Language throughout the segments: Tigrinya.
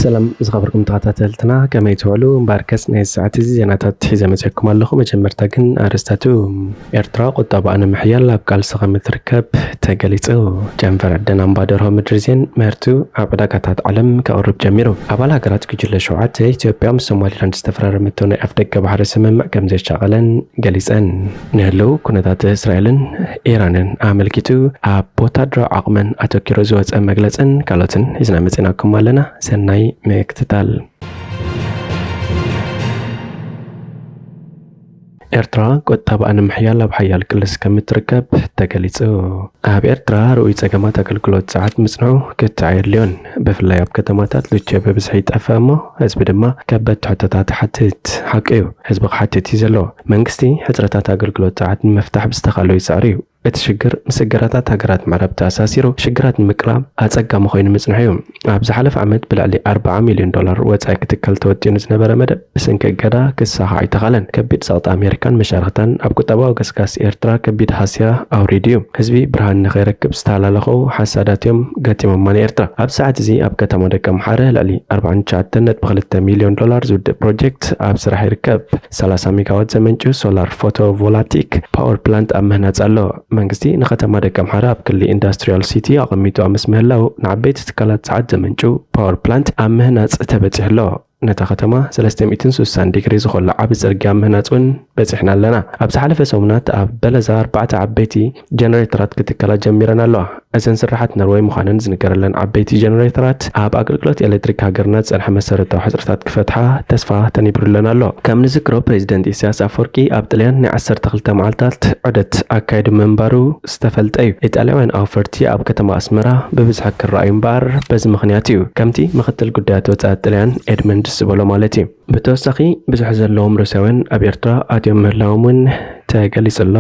ሰላም ዝኸበርኩም ተኸታተልትና፣ ከመይ ትውዕሉ? እምበኣርከስ ናይ ሰዓት እዚ ዜናታት ሒዘ መጺኣኩም ኣለኹ። መጀመርታ ግን ኣርእስታቱ። ኤርትራ ቁጠባኣ ንምሕያል ኣብ ቃልሲ ከም እትርከብ ተገሊጹ። ጨንፈር ዕደና እምባ ደርሆ ምድሪ ዜን ምህርቱ ኣብ ዕዳጋታት ዓለም ከቕርብ ጀሚሩ። ኣባል ሃገራት ጉጅለ ሸውዓተ፣ ኢትዮጵያ ምስ ሶማሊላንድ ዝተፈራረመቶ ናይ ኣፍደገ ባሕሪ ስምምዕ ከም ዘሻቐለን ገሊጸን። ንህልው ኩነታት እስራኤልን ኢራንን ኣመልኪቱ ኣብ ወታደራዊ ዓቕመን ኣተኪሩ ዝወጸ መግለጽን ካልኦትን ሒዝና መጺናኩም ኣለና። ሰናይ ምክትታል። ኤርትራ ቁጠባኣ ንምሕያል ኣብ ሓያል ቅልስ ከም እትርከብ ተገሊጹ። ኣብ ኤርትራ ርኡይ ጸገማት ኣገልግሎት ጸዓት ምጽንሑ ክትዓይ የድልዮን። ብፍላይ ኣብ ከተማታት ልቼ ብብዝሒ ይጠፍእ እሞ ህዝቢ ድማ ከበድቲ ሕቶታት ይሓትት። ሓቂ እዩ፣ ህዝቢ ክሓትት እዩ ዘለዎ። መንግስቲ ሕጽረታት ኣገልግሎት ጸዓት ንምፍታሕ ብዝተኻእሎ ይጽዕር እዩ። እቲ ሽግር ምስ እገዳታት ሃገራት ምዕራብ ተኣሳሲሩ ሽግራት ንምቅላም ኣጸጋሚ ኮይኑ ምጽንሑ እዩ። ኣብ ዝሓለፈ ዓመት ብልዕሊ ኣርብዓ ሚልዮን ዶላር ወጻኢ ክትከል ተወጢኑ ዝነበረ መደብ ብሰንኪ እገዳ ክሳኻዕ ኣይተኻለን። ከቢድ ጸቕጢ ኣሜሪካን መሻርኽታን ኣብ ቁጠባዊ ገስጋስ ኤርትራ ከቢድ ሃስያ ኣውሪዱ እዩ። ህዝቢ ብርሃን ንኸይረክብ ዝተሃላለኹ ሓሳዳት እዮም ገጢሞማ ንኤርትራ። ኣብ ሰዓት እዚ ኣብ ከተማ ደቀምሓረ ልዕሊ ኣርብዓን ትሽዓተን ነጥቢ ክልተ ሚልዮን ዶላር ዝውድእ ፕሮጀክት ኣብ ስራሕ ይርከብ። ሰላሳ ሜጋዋት ዘመንጩ ሶላር ፎቶቮላቲክ ፓወር ፕላንት ኣብ ምህናጽ ኣሎ። መንግስቲ ንከተማ ደቀምሓረ ኣብ ክሊ ኢንዳስትሪያል ሲቲ ኣቐሚጡ ምስ ምህላው፣ ንዓበይቲ ትካላት ጸዓት ዘመንጩ ፓወር ፕላንት ኣብ ምህናጽ ተበጺሑ ኣሎ። ነታ ከተማ ሰለስተ ሚእትን ስሳን ዲግሪ ዝኾሎ ዓቢ ጽርግያ ኣብ ምህናጽ እውን በጺሕና ኣለና። ኣብ ዝሓለፈ ሰሙናት ኣብ በለዛ ኣርባዕተ ዓበይቲ ጀነሬተራት ክትከላ ጀሚረን ኣለዋ። እዘን ስራሓት ነርወይ ምዃነን ዝንገረለን ዓበይቲ ጀነሬተራት፣ ኣብ ኣገልግሎት ኤሌክትሪክ ሃገርና ዝጸንሐ መሰረታዊ ሕጽረታት ክፈትሓ ተስፋ ተኒብሩለን ኣሎ። ከም ንዝክሮ፣ ፕሬዚደንት ኢሳያስ ኣፈወርቂ ኣብ ጥልያን ናይ ዓሰርተ ክልተ መዓልታት ዑደት ኣካይዱ ምንባሩ ዝተፈልጠ እዩ። ኢጣልያውያን ኣውፈርቲ ኣብ ከተማ ኣስመራ ብብዝሒ ክረኣዩ እምበኣር በዚ ምኽንያት እዩ። ከምቲ ምኽትል ጉዳያት ወጻኢ ጥልያን ኤድመንድስ ዝበሎ ማለት እዩ። ብተወሳኺ፣ ብዙሕ ዘለዎም ሩስያውያን ኣብ ኤርትራ ኣትዮም ምህላዎም እውን ተገሊጹ ኣሎ።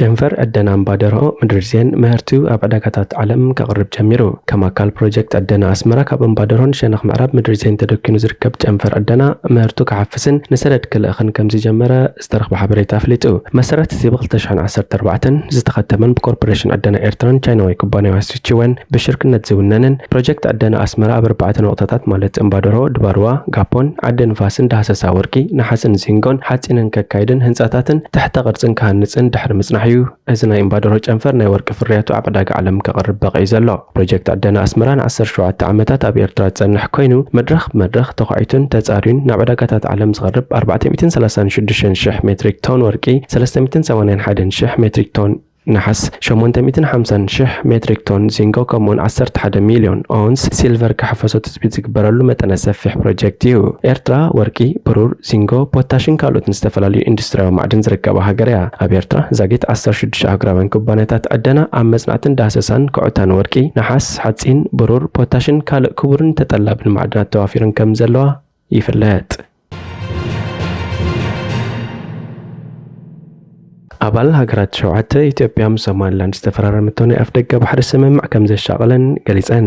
ጨንፈር ዕደና እምባ ደርሆ ምድሪ ዜን ምህርቱ ኣብ ዕዳጋታት ዓለም ከቕርብ ጀሚሩ። ከም ኣካል ፕሮጀክት ዕደና ኣስመራ፣ ካብ እምባ ደርሆን ሸነኽ ምዕራብ ምድሪ ዜን ተደኪኑ ዝርከብ ጨንፈር ዕደና ምህርቱ ክሓፍስን ንሰደድ ክልእኽን ከም ዝጀመረ ዝተረኽበ ሓበሬታ ኣፍሊጡ። መሰረት እቲ ብ ክልተ ሽሕን ዓሰርተ ኣርባዕተን ዝተኸተመን ብኮርፖሬሽን ዕደና ኤርትራን ቻይናዊ ኩባንያ ሲቺወን ብሽርክነት ዝውነንን ፕሮጀክት ዕደና ኣስመራ ኣብ ኣርባዕተ ነቑጣታት ማለት እምባ ደርሆ፣ ድባርዋ፣ ጋፖን ዓዲ ንፋስን ዳህሰሳ ወርቂ፣ ነሓስን ዚንጎን ሓጺንን ከካይድን ህንጻታትን ትሕተ ቅርጽን ክሃንጽን ድሕሪ ምጽናሕ እዩ። እዚ ናይ እምባ ደርሆ ጨንፈር ናይ ወርቂ ፍርያቱ ኣብ ዕዳጋ ዓለም ከቕርብ በቒዑ ዘሎ። ፕሮጀክት ዕደና ኣስመራ ንዓሰርተ ሸውዓተ ዓመታት ኣብ ኤርትራ ዝጸንሕ ኮይኑ፣ መድረኽ ብመድረኽ ተዃዒቱን ተጻርዩን ናብ ዕዳጋታት ዓለም ዝቐርብ ኣርባዕተ ሚእትን ሰላሳን ሽዱሽተን ሽሕ ሜትሪክ ቶን ወርቂ፣ ሰለስተ ሚእትን ሰማንያን ሓደን ሽሕ ሜትሪክ ቶን ነሓስ፣ ሸሞንተ ሚእትን ሓምሳን ሽሕ ሜትሪክ ቶን ዚንጎ፣ ከምኡውን ዓሰርተ ሓደ ሚልዮን ኦንስ ሲልቨር ክሕፈሶ ትጽቢት ዝግበረሉ መጠነ ሰፊሕ ፕሮጀክት እዩ። ኤርትራ ወርቂ፣ ብሩር፣ ዚንጎ፣ ፖታሽን ካልኦትን ዝተፈላለዩ ኢንዱስትሪያዊ ማዕድን ዝርከባ ሃገር እያ። ኣብ ኤርትራ ዛጊት ዓሰርተ ሽዱሽተ ኣህጉራውያን ኩባንያታት ዕደና ኣብ መጽናዕትን ዳህሰሳን ክዑታን ወርቂ፣ ነሓስ፣ ሓጺን፣ ብሩር፣ ፖታሽን ካልእ ክቡርን ተጠላብን ማዕድናት ተዋፊረን ከም ዘለዋ ይፍለጥ። ኣባል ሃገራት ሸውዓተ፣ ኢትዮጵያ ምስ ሶማሊላንድ ዝተፈራረመቶ ናይ ኣፍደገ ባሕሪ ስምምዕ ከም ዘሻቐለን ገሊጸን።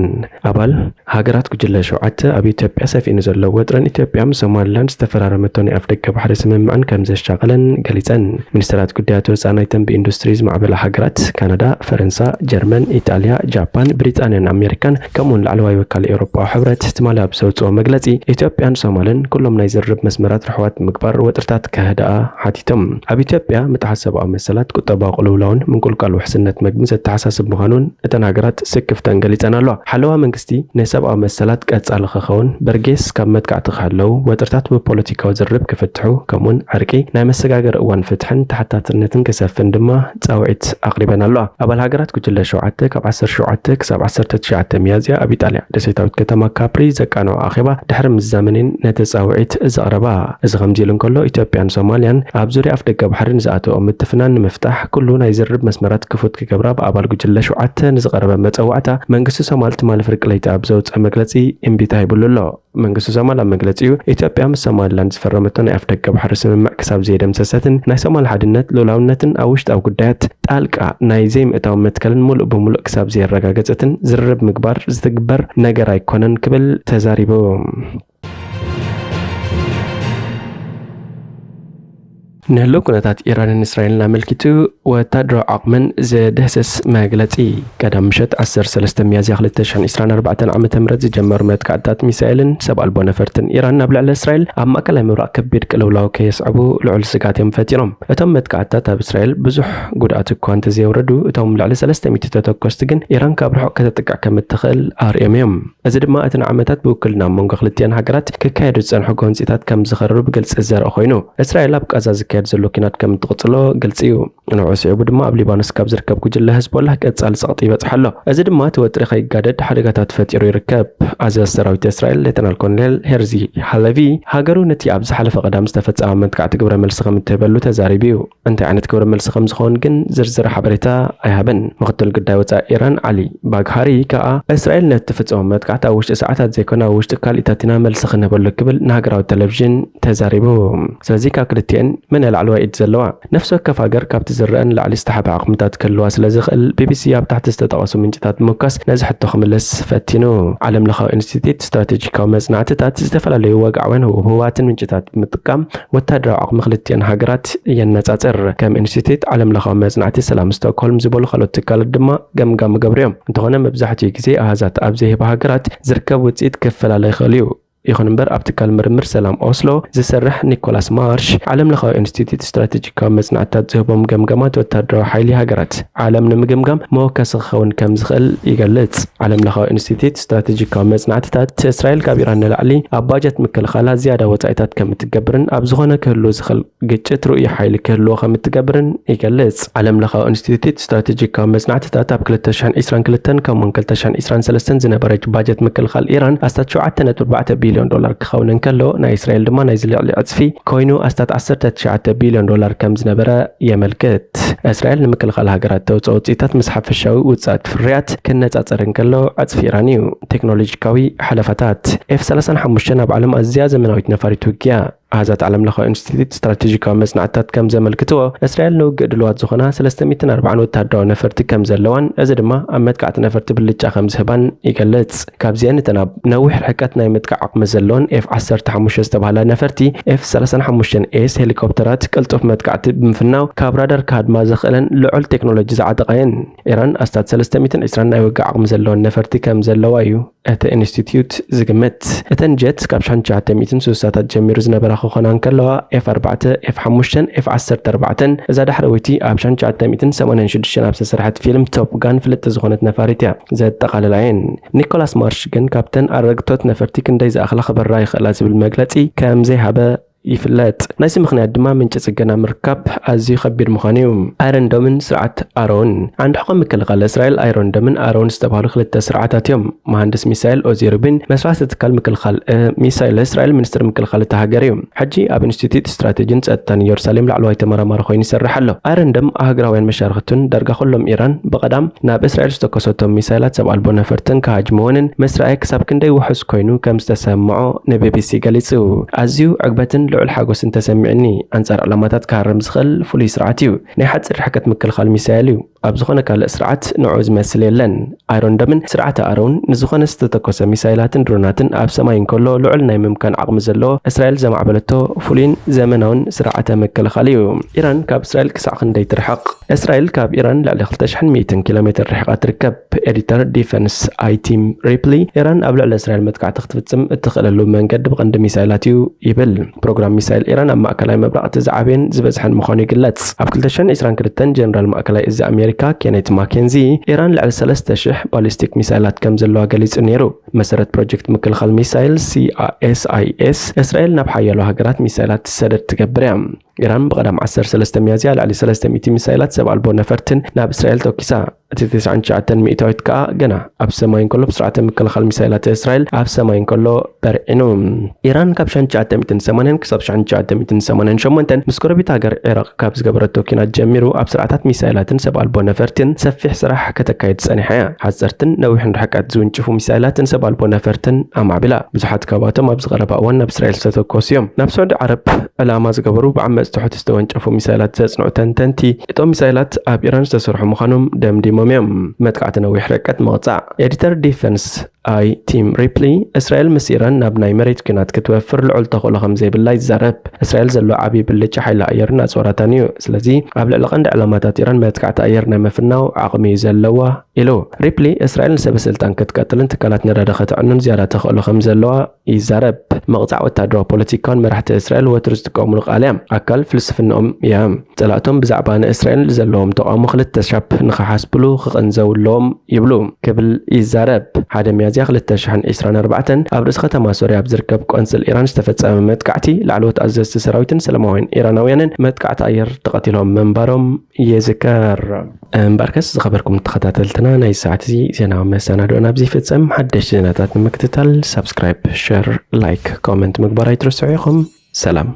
ኣባል ሃገራት ጉጅለ ሸውዓተ፣ ኣብ ኢትዮጵያ ሰፊኑ ዘሎ ወጥረን ኢትዮጵያ ምስ ሶማሊላንድ ዝተፈራረመቶ ናይ ኣፍደገ ባሕሪ ስምምዕን ከም ዘሻቐለን ገሊጸን። ሚኒስትራት ጉዳያት ወጻኢ ናይተን ብኢንዱስትሪ ዝማዕበላ ሃገራት ካናዳ፣ ፈረንሳ፣ ጀርመን፣ ኢጣልያ፣ ጃፓን፣ ብሪጣንያን ኣሜሪካን፣ ከምኡውን ላዕለዋይ ወካል ኤውሮጳዊ ሕብረት ትማሊ ኣብ ዘውጽኦ መግለጺ፣ ኢትዮጵያን ሶማልን ኩሎም ናይ ዝርርብ መስመራት ርሑዋት ምግባር ወጥርታት ከህድኣ ሓቲቶም። ኣብ ኢትዮጵያ ምጥሓስ ሰብኣዊ መሰላት፣ ቁጠባዊ ቅልውላውን ምንቁልቋል ውሕስነት መግብን ዘተሓሳስብ ምዃኑን እተን ሃገራት ስክፍተን ገሊጸን ኣለዋ። ሓለዋ መንግስቲ ንሰብኣዊ መሰላት ቀጻሊ ክኸውን፣ በርጌስ ካብ መጥቃዕቲ ክሕለው፣ ወጥርታት ብፖለቲካዊ ዝርርብ ክፍትሑ፣ ከምኡውን ዕርቂ፣ ናይ መሰጋገሪ እዋን ፍትሕን ተሓታትነትን ክሰፍን ድማ ጻውዒት ኣቕሪበን ኣለዋ። ኣባል ሃገራት ጉጅለ ሸውዓተ ካብ ዓሰርተ ሸውዓተ ክሳብ ዓሰርተ ትሽዓተ ሚያዝያ ኣብ ኢጣልያ ደሴታዊት ከተማ ካፕሪ ዘቃንዖ ኣኼባ ድሕሪ ምዝዛመንን ነቲ ጻውዒት ዘቕረባ። እዚ ከምዚ ኢሉ እንከሎ፣ ኢትዮጵያን ሶማልያን ኣብ ዙርያ ኣፍደገ ባሕሪ ንዝኣተወኦ ምትፍናን ንምፍታሕ ኩሉ ናይ ዝርርብ መስመራት ክፉት ክገብራ ብኣባል ጉጅለ ሸውዓተ ንዝቐረበ መጸዋዕታ መንግስቲ ሶማል ትማሊ ፍርቂ ለይቲ ኣብ ዘውጽአ መግለጺ እምቢታ ሂብሉ ኣሎ። መንግስቲ ሶማል ኣብ መግለጺኡ፣ ኢትዮጵያ ምስ ሶማሊላንድ ዝፈረመቶ ናይ ኣፍደገ ባሕሪ ስምምዕ ክሳብ ዘየደምሰሰትን ናይ ሶማል ሓድነት፣ ልኡላውነትን ኣብ ውሽጣዊ ጉዳያት ጣልቃ ናይ ዘይምእታው መትከልን ምሉእ ብምሉእ ክሳብ ዘየረጋገጸትን ዝርርብ ምግባር ዝትግበር ነገር ኣይኮነን ክብል ተዛሪቡ። ንህልው ኩነታት ኢራንን እስራኤልን ኣመልኪቱ ወታደራዊ ዓቕመን ዝድህስስ መግለጺ። ቀዳም ምሸት ዓሰርተ ሰለስተ ሚያዝያ ክልተ ሽሕን ዕስራን ኣርባዕተን ዓመተ ምህረት ዝጀመሩ መጥቃዕትታት ሚሳኤልን ሰብ ኣልቦ ነፈርትን ኢራን ናብ ልዕሊ እስራኤል ኣብ ማእከላይ ምብራቕ ከቢድ ቅልውላው ከየስዕቡ ልዑል ስግኣት እዮም ፈጢሮም። እቶም መጥቃዕትታት ኣብ እስራኤል ብዙሕ ጉድኣት እኳ እንተዘየውረዱ፣ እቶም ልዕሊ ሰለስተ ሚእቲ ተተኮስቲ ግን ኢራን ካብ ርሑቕ ከተጥቅዕ ከም እትኽእል ኣርእዮም እዮም። እዚ ድማ እቲ ንዓመታት ብውክልና ኣብ መንጎ ክልቲኣን ሃገራት ክካየዱ ዝጸንሑ ጎንጺታት ከም ዝኸረሩ ብግልጺ ዘርኢ ኮይኑ፣ እስራኤል ኣብ ቃዛ ዝካየድ ዘሎ ኲናት ከም እትቕጽሎ ግልጺ እዩ። ንዕኡ ስዒቡ ድማ ኣብ ሊባኖስ ካብ ዝርከብ ጉጅለ ህዝቦላህ ቀጻሊ ጸቕጢ ይበጽሖ ኣሎ። እዚ ድማ እቲ ወጥሪ ከይጋደድ ሓደጋታት ፈጢሩ ይርከብ። ኣዛዚ ሰራዊት እስራኤል ሌተናል ኮሎኔል ሄርዚ ሃለቪ፣ ሃገሩ ነቲ ኣብ ዝሓለፈ ቀዳም ዝተፈጸመ መጥቃዕቲ ግብረ መልሲ ከም እትህበሉ ተዛሪቡ እዩ። እንታይ ዓይነት ግብረ መልሲ ከም ዝኸውን ግን ዝርዝር ሓበሬታ ኣይሃበን። ምኽትል ጉዳይ ወጻኢ ኢራን ዓሊ ባግሃሪ ከኣ፣ እስራኤል ነቲ ትፍጽሞ መጥቃዕቲ ኣብ ውሽጢ ሰዓታት ዘይኮነ ኣብ ውሽጢ ካልኢታት ኢና መልሲ ክንህበሉ ክብል ንሃገራዊ ቴሌቪዥን ተዛሪቡ። ስለዚ ካብ ክልቲኤን መን እያ ላዕለዋይ ኢድ ዘለዋ? ነፍሲ ወከፍ ሃገር ካብቲ ዝረአ ንላዕሊ ዝተሓብአ ዓቕምታት ክህልዋ ስለ ዝኽእል፣ ቢቢሲ ኣብ ታሕቲ ዝተጠቐሱ ምንጭታት ብምውካስ ነዚ ሕቶ ክምልስ ፈቲኑ። ዓለም ለኻዊ ኢንስቲትዩት ስትራቴጂካዊ መጽናዕትታት ዝተፈላለዩ ወግዓውያን ህውሃትን ምንጭታት ብምጥቃም ወታደራዊ ዓቕሚ ክልቲኤን ሃገራት የነጻጽር። ከም ኢንስቲትዩት ዓለም ለኻዊ መጽናዕቲ ሰላም ስቶክሆልም ዝበሉ ካልኦት ትካላት ድማ ገምጋም ይገብሩ እዮም። እንተኾነ መብዛሕትኡ ግዜ ኣሃዛት ኣብ ዘይህባ ሃገራት ዝርከብ ውጽኢት ክፈላለ ይኽእል እዩ። ይኹን እምበር ኣብ ትካል ምርምር ሰላም ኦስሎ ዝሰርሕ ኒኮላስ ማርሽ ዓለም ለኻዊ ኢንስቲትዩት ስትራቴጂካዊ መጽናዕትታት ዝህቦም ገምጋማት ወታደራዊ ሓይሊ ሃገራት ዓለም ንምግምጋም መወከሲ ክኸውን ከም ዝኽእል ይገልጽ። ዓለም ለኻዊ ኢንስቲትዩት ስትራቴጂካዊ መጽናዕትታት እስራኤል ካብ ኢራን ንላዕሊ ኣብ ባጀት ምክልኻላ ዝያዳ ወጻኢታት ከም እትገብርን ኣብ ዝኾነ ክህሉ ዝኽእል ግጭት ርእዩ ሓይሊ ክህልዎ ከም እትገብርን ይገልጽ። ዓለም ለኻዊ ኢንስቲትዩት ስትራቴጂካዊ መጽናዕትታት ኣብ ክልተ ሽሕን ዕስራን ክልተን ከምኡውን ክልተ ሽሕን ዕስራን ሰለስተን ዝነበረ ባጀት ምክልኻል ኢራን ኣስታት ሸውዓተ ነጥቢ ኣርባዕተ ቢልዮን ዶላር ክኸውን እንከሎ፣ ናይ እስራኤል ድማ ናይዚ ልዕሊ ዕጽፊ ኮይኑ ኣስታት ዓሰርተ ትሽዓተ ቢልዮን ዶላር ከም ዝነበረ የመልክት። እስራኤል ንምክልኻል ሃገራት ተውፅኦ ውፅኢታት ምስ ሓፈሻዊ ውፅኣት ፍርያት ክነጻጸር እንከሎ ዕጽፊ ኢራን እዩ። ቴክኖሎጂካዊ ሓለፋታት ኤፍ ሰላሳን ሓሙሽተን ኣብ ዓለም ኣዝያ ዘመናዊት ነፋሪት ውግያ። ኣሃዛት ዓለም ለኻዊ ኢንስቲትዩት ስትራቴጂካዊ መጽናዕትታት ከም ዘመልክትዎ፣ እስራኤል ንውግእ ድልዋት ዝኾና ሰለስተ ሚእትን ኣርባዓን ወታደራዊ ነፈርቲ ከም ዘለዋን፣ እዚ ድማ ኣብ መጥቃዕቲ ነፈርቲ ብልጫ ከም ዝህባን ይገልጽ። ካብዚአን እተን ኣብ ነዊሕ ርሕቀት ናይ ምጥቃዕ ዓቕሚ ዘለወን ኤፍ ዓሰርተ ሓሙሽተ ዝተባህላ ነፈርቲ፣ ኤፍ ሰላሳን ሓሙሽተን ኤስ ሄሊኮፕተራት ቅልጡፍ መጥቃዕቲ ብምፍናው ካብ ራዳር ክሃድማ ዘኽእለን ልዑል ቴክኖሎጂ ዝዓጠቓ እየን። ኢራን ኣስታት ሰለስተ ሚእትን ዕስራን ናይ ውግእ ዓቕሚ ዘለወን ነፈርቲ ከም ዘለዋ እዩ እቲ ኢንስቲትዩት ዝግምት። እተን ጀት ካብ ሽሕን ትሽዓተ ሚእትን ስሳታት ጀሚሩ ዝነበራ ክኾና እንከለዋ፣ ኤፍ ኣርባዕተ፣ ኤፍ ሓሙሽተን ኤፍ ዓሰርተ ኣርባዕተን፣ እዛ ዳሕረወይቲ ኣብ ሽሕን ትሽዓተ ሚእትን ሰማንያን ሽዱሽተን ኣብ ዝተሰርሐት ፊልም ቶፕ ጋን ፍልጥቲ ዝኾነት ነፋሪት እያ ዘጠቓልላ እየን። ኒኮላስ ማርሽ ግን ካብተን ኣረግቶት ነፈርቲ ክንደይ ዝኣኽላ ክበራ ይኽእላ ዝብል መግለጺ ከም ዘይሃበ ይፍለጥ። ናይዚ ምኽንያት ድማ ምንጪ ጽገና ምርካብ ኣዝዩ ከቢድ ምዃኑ እዩ። ኣይረን ዶምን ስርዓት ኣሮን። ዓንዲ ሕቖ ምክልኻል እስራኤል ኣይሮን ዶምን ኣሮን ዝተባህሉ ክልተ ስርዓታት እዮም። መሃንድስ ሚሳይል ኦዚ ሩቢን፣ መስራቲ ትካል ምክልኻል፣ እ፣ ሚሳይል እስራኤል ሚኒስትር ምክልኻል እታ ሃገር እዩ። ሕጂ ኣብ ኢንስቲትዩት ስትራቴጂን ጸጥታን ኢየሩሳሌም ላዕለዋይ ተመራማሪ ኮይኑ ይሰርሕ ኣሎ። ኣይረን ዶም ኣህግራውያን መሻርኽቱን ዳርጋ ኩሎም ኢራን ብቐዳም ናብ እስራኤል ዝተኮሰቶም ሚሳይላት ሰብ ኣልቦ ነፈርትን ክሃጅምወንን ምስ ረኣየ ክሳብ ክንደይ ውሑስ ኮይኑ ከም ዝተሰምዖ ንቢቢሲ ገሊጹ። ኣዝዩ ዕግበትን ልዑል ሓጎስን ተሰሚዑኒ። ኣንጻር ዕላማታት ክሃርም ዝኽእል ፍሉይ ስርዓት እዩ። ናይ ሓጺር ርሕቀት ምክልኻል ሚሳይል እዩ። ኣብ ዝኾነ ካልእ ስርዓት ንዕኡ ዝመስል የለን። ኣይሮን ዶምን ስርዓተ ኣሮን ንዝኾነ ዝተተኮሰ ሚሳይላትን ድሮናትን ኣብ ሰማይ እንከሎ ልዑል ናይ ምምካን ዓቕሚ ዘለዎ እስራኤል ዘማዕበለቶ ፍሉይን ዘመናውን ስርዓተ ምክልኻል እዩ። ኢራን ካብ እስራኤል ክሳዕ ክንደይ ትርሕቕ? እስራኤል ካብ ኢራን ልዕሊ ክልተ ሽሕን ሚእትን ኪሎ ሜትር ርሒቓ ትርከብ። ኤዲተር ዲፈንስ ኣይቲም ሪፕሊ፣ ኢራን ኣብ ልዕሊ እስራኤል መጥቃዕቲ ክትፍጽም እትኽእለሉ መንገዲ ብቐንዲ ሚሳይላት እዩ ይብል። ፕሮግራም ሚሳይል ኢራን ኣብ ማእከላይ ምብራቕ እቲ ዝዓበየን ዝበዝሐን ምዃኑ ይግለጽ። ኣብ ክልተ ሽሕን ዕስራን ክልተን ጀነራል ማእከላይ እዚ ኣሜሪካ ኬኔት ማኬንዚ፣ ኢራን ልዕሊ ሰለስተ ሽሕ ባሊስቲክ ሚሳይላት ከም ዘለዋ ገሊጹ ነይሩ። መሰረት ፕሮጀክት ምክልኻል ሚሳይል ሲ ኤስ ኣይ ኤስ፣ እስራኤል ናብ ሓያሎ ሃገራት ሚሳይላት ትሰደድ ትገብር እያ። ኢራን ብቐዳም ዓሰርተ ሰለስተ ሚያዝያ ልዕሊ ሰለስተ ሚእቲ ሚሳይላት ሰብ ኣልቦ ነፈርትን ናብ እስራኤል ተኪሳ። እቲ ተስዓን ትሽዓተን ሚእታዊት ከኣ ገና ኣብ ሰማይ እንከሎ ብስርዓተ ምክልኻል ሚሳይላት እስራኤል ኣብ ሰማይ እንከሎ በርዒኑ። ኢራን ካብ ሽሕን ትሽዓተ ሚእትን ሰማንያን ክሳብ ሽሕን ትሽዓተ ሚእትን ሰማንያን ሸሞንተን ምስ ጎረቤት ሃገር ዒራቕ ካብ ዝገበረቶ ኲናት ጀሚሩ ኣብ ስርዓታት ሚሳይላትን ሰብ ኣልቦ ነፈርትን ሰፊሕ ስራሕ ከተካይድ ጸኒሓ እያ። ሓጸርትን ነዊሕን ርሕቀት ዝውንጭፉ ሚሳይላትን ሰብ ኣልቦ ነፈርትን ኣማዕቢላ። ብዙሓት ካብኣቶም ኣብዚ ቀረባ እዋን ናብ እስራኤል ዝተተኮሱ እዮም። ናብ ስዑዲ ዓረብ ዕላማ ዝገበሩ ብዓመጽቲ ሑቲ ዝተወንጨፉ ሚሳይላት ዘጽንዑ ተንተንቲ፣ እቶም ሚሳይላት ኣብ ኢራን ዝተሰርሑ ምዃኖም ደምዲሞም እዮም። መጥቃዕቲ ነዊሕ ርሕቀት ምቕጻዕ። ኤዲተር ዲፈንስ ኣይ ቲም ሪፕሊ፣ እስራኤል ምስ ኢራን ናብ ናይ መሬት ኲናት ክትወፍር ልዑል ተኽእሎ ከም ዘይብላ ይዛረብ። እስራኤል ዘሎ ዓቢ ብልጫ ሓይሊ ኣየርን ኣጽዋራታን እዩ። ስለዚ ኣብ ልዕሊ ቀንዲ ዕላማታት ኢራን መጥቃዕቲ ኣየር ናይ ምፍናው ዓቕሚ እዩ ዘለዋ ኢሉ። ሪፕሊ፣ እስራኤል ንሰበ ስልጣን ክትቀትልን ትካላት ነዳዲ ከተዕኑን ዝያዳ ተኽእሎ ከም ዘለዋ ይዛረብ። ምቕጻዕ ወታደራዊ ፖለቲካውን መራሕቲ እስራኤል ወትሩ ዝጥቀሙሉ ቃል እያ። ኣካል ፍልስፍናኦም እያ። ጸላእቶም ብዛዕባ ንእስራኤል ዘለዎም ተቓውሞ ክልተ ሻብ ንኽሓስብሉ ክቕንዘው ኣለዎም ይብሉ ክብል ይዛረብ። ሓደ ሚያዝያ ክልተ ሽሕን ዕስራን ኣርባዕተን ኣብ ርእሲ ከተማ ሶርያ ኣብ ዝርከብ ቆንስል ኢራን ዝተፈጸመ መጥቃዕቲ ላዕለዎት ኣዘዝቲ ሰራዊትን ሰላማውያን ኢራናውያንን መጥቃዕቲ ኣየር ተቐቲሎም ምንባሮም ይዝከር። እምበኣርከስ ዝኸበርኩም ተኸታተልትና ናይ ሰዓት እዚ ዜናዊ መሰናድኦ ናብዚ ይፍጸም። ሓደሽቲ ዜናታት ንምክትታል ሳብስክራይብ፣ ሸር፣ ላይክ፣ ኮመንት ምግባር ኣይትረስዑ ኢኹም። ሰላም።